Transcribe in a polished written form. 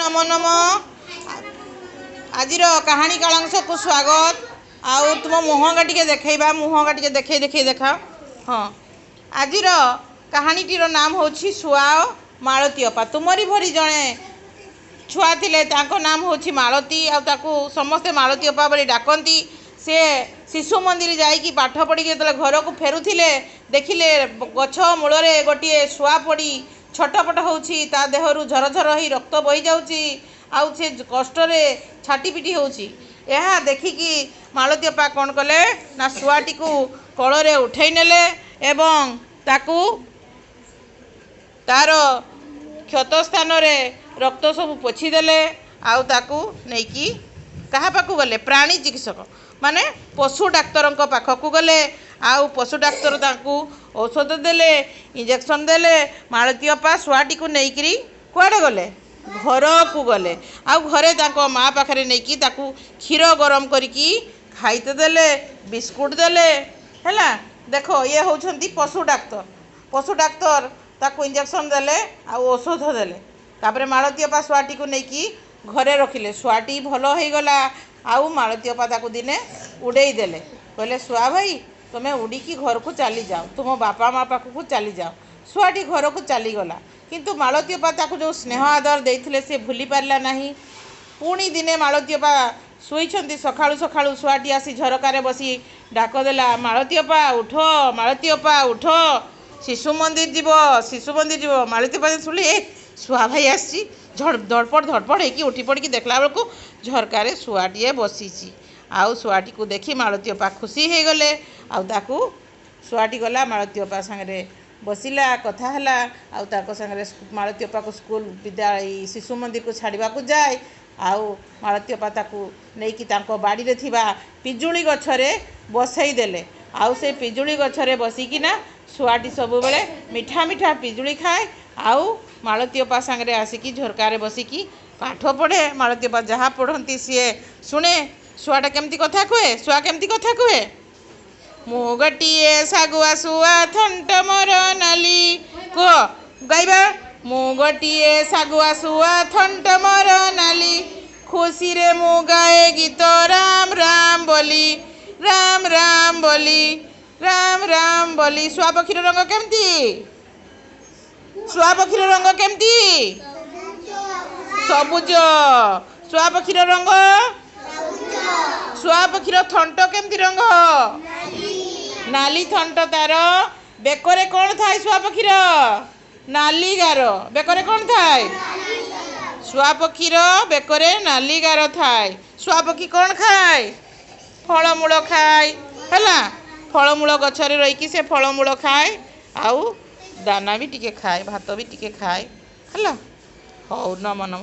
ନମୋ ନମଃ। ଆଜିର କାହାଣୀ କାଳାଂଶକୁ ସ୍ୱାଗତ। ଆଉ ତୁମ ମୁହଁଟା ଟିକେ ଦେଖେଇବା, ମୁହଁଟା ଟିକେ ଦେଖେଇ ଦେଖେଇ ଦେଖାଅ। ହଁ, ଆଜିର କାହାଣୀଟିର ନାମ ହେଉଛି ଶୁଆ ଓ ମାଳତୀ ଅପା। ତୁମରି ଭଳି ଜଣେ ଛୁଆ ଥିଲେ, ତାଙ୍କ ନାମ ହେଉଛି ମାଳତୀ, ଆଉ ତାକୁ ସମସ୍ତେ ମାଳତୀ ଅପା ବୋଲି ଡାକନ୍ତି। ସେ ଶିଶୁ ମନ୍ଦିର ଯାଇକି ପାଠ ପଢ଼ିକି ଯେତେବେଳେ ଘରକୁ ଫେରୁଥିଲେ, ଦେଖିଲେ ଗଛ ମୂଳରେ ଗୋଟିଏ ଶୁଆ ପଡ଼ି ଛଟପଟ ହେଉଛି, ତା ଦେହରୁ ଝରଝର ହେଇ ରକ୍ତ ବହିଯାଉଛି ଆଉ ସେ କଷ୍ଟରେ ଛାଟିପିଟି ହେଉଛି। ଏହା ଦେଖିକି ମାଳତୀ ଅପା କ'ଣ କଲେ ନା ଶୁଆଟିକୁ କୋଳରେ ଉଠେଇ ନେଲେ ଏବଂ ତାକୁ ତାର କ୍ଷତ ସ୍ଥାନରେ ରକ୍ତ ସବୁ ପୋଛିଦେଲେ। ଆଉ ତାକୁ ନେଇକି କାହା ପାଖକୁ ଗଲେ? ପ୍ରାଣୀ ଚିକିତ୍ସକ ମାନେ ପଶୁ ଡାକ୍ତରଙ୍କ ପାଖକୁ ଗଲେ। ଆଉ ପଶୁ ଡାକ୍ତର ତାଙ୍କୁ ଔଷଧ ଦେଲେ, ଇଞ୍ଜେକ୍ସନ୍ ଦେଲେ। ମାଳତୀ ଅପା ଶୁଆଟିକୁ ନେଇକିରି କୁଆଡ଼େ ଗଲେ? ଘରକୁ ଗଲେ। ଆଉ ଘରେ ତାଙ୍କ ମା ପାଖରେ ନେଇକି ତାକୁ କ୍ଷୀର ଗରମ କରିକି ଖାଇତେ ଦେଲେ, ବିସ୍କୁଟ ଦେଲେ। ହେଲା, ଦେଖ, ଇଏ ହେଉଛନ୍ତି ପଶୁ ଡାକ୍ତର। ପଶୁ ଡାକ୍ତର ତାକୁ ଇଞ୍ଜେକ୍ସନ୍ ଦେଲେ ଆଉ ଔଷଧ ଦେଲେ। ତାପରେ ମାଳତୀ ଅପା ଶୁଆଟିକୁ ନେଇକି ଘରେ ରଖିଲେ। ଶୁଆଟି ଭଲ ହେଇଗଲା। ଆଉ ମାଳତୀ ଅପା ତାକୁ ଦିନେ ଉଡ଼େଇ ଦେଲେ, କହିଲେ, ଶୁଆ ଭାଇ, ତୁମେ ଉଡ଼ିକି ଘରକୁ ଚାଲିଯାଅ, ତୁମ ବାପା ମା ପାଖକୁ ଚାଲିଯାଅ। ଶୁଆଟି ଘରକୁ ଚାଲିଗଲା, କିନ୍ତୁ ମାଳତୀ ଅପା ତାକୁ ଯେଉଁ ସ୍ନେହ ଆଦର ଦେଇଥିଲେ ସେ ଭୁଲି ପାରିଲା ନାହିଁ। ପୁଣି ଦିନେ ମାଳତୀ ଅପା ଶୋଇଛନ୍ତି, ସକାଳୁ ସକାଳୁ ଶୁଆଟି ଆସି ଝରକାରେ ବସି ଡାକ ଦେଲା, ମାଳତୀ ଅପା ଉଠ, ମାଳତୀ ଅପା ଉଠ, ଶିଶୁ ମନ୍ଦିର ଯିବ, ଶିଶୁ ମନ୍ଦିର ଯିବ। ମାଳତୀ ଅପା ଶୁଣିଲେ, ଏ ଶୁଆ ଭାଇ ଆସିଛି। ଧଡ଼ପଡ଼ ଧଡ଼ପଡ଼ ହେଇକି ଉଠି ପଡ଼ିକି ଦେଖିଲା ବେଳକୁ ଝରକାରେ ଶୁଆଟିଏ ବସିଛି। ଆଉ ଶୁଆଟିକୁ ଦେଖି ମାଳତୀ ଅପା ଖୁସି ହେଇଗଲେ। ଆଉ ତାକୁ ଶୁଆଟି ଗଲା, ମାଳତୀ ଅପା ସାଙ୍ଗରେ ବସିଲା, କଥା ହେଲା, ଆଉ ତାଙ୍କ ସାଙ୍ଗରେ ମାଳତୀ ଅପାକୁ ସ୍କୁଲ ବିଦ୍ୟାଳୟ ଶିଶୁ ମନ୍ଦିରକୁ ଛାଡ଼ିବାକୁ ଯାଏ। ଆଉ ମାଳତୀ ଅପା ତାକୁ ନେଇକି ତାଙ୍କ ବାଡ଼ିରେ ଥିବା ପିଜୁଳି ଗଛରେ ବସେଇ ଦେଲେ। ଆଉ ସେ ପିଜୁଳି ଗଛରେ ବସିକିନା ଶୁଆଟି ସବୁବେଳେ ମିଠା ମିଠା ପିଜୁଳି ଖାଏ ଆଉ ମାଳତୀ ଅପା ସାଙ୍ଗରେ ଆସିକି ଝରକାରେ ବସିକି ପାଠ ପଢ଼େ। ମାଳତୀ ଅପା ଯାହା ପଢ଼ନ୍ତି ସିଏ ଶୁଣେ। ଶୁଆଟା କେମିତି କଥା କୁହେ? ଶୁଆ କେମିତି କଥା କୁହେ? ମୁଁ ଗୋଟିଏ ଶାଗୁଆ ଶୁଆ, ଥଣ୍ଟ ମୋର ନାଲି। କୁହ, ଗାଇବା। ମୁଁ ଗୋଟିଏ ଶାଗୁଆ ଶୁଆ, ଥଣ୍ଟ ମୋର ନାଲି, ଖୁସିରେ ମୁଁ ଗାଏ ଗୀତ ରାମ ରାମ ବୋଲି, ରାମ ରାମ ବୋଲି, ରାମ ରାମ ବୋଲି। ଶୁଆ ପକ୍ଷୀର ରଙ୍ଗ କେମିତି? ଶୁଆ ପକ୍ଷୀର ରଙ୍ଗ କେମିତି? ସବୁଜ। ଶୁଆ ପକ୍ଷୀର ରଙ୍ଗ, ଶୁଆ ପକ୍ଷୀର ଥଣ୍ଟ କେମିତି ରଙ୍ଗ? ନାଲି ଥଣ୍ଟ ତାର। ବେକରେ କ'ଣ ଥାଏ ଶୁଆ ପକ୍ଷୀର? ନାଲି ଗାର। ବେକରେ କ'ଣ ଥାଏ? ଶୁଆ ପକ୍ଷୀର ବେକରେ ନାଲି ଗାର ଥାଏ। ଶୁଆ ପକ୍ଷୀ କ'ଣ ଖାଏ? ଫଳମୂଳ ଖାଏ। ହେଲା, ଫଳମୂଳ ଗଛରେ ରହିକି ସେ ଫଳମୂଳ ଖାଏ ଆଉ ଦାନା ବି ଟିକେ ଖାଏ, ଭାତ ବି ଟିକେ ଖାଏ। ହେଲା, ହଉ, ନମ ନମ।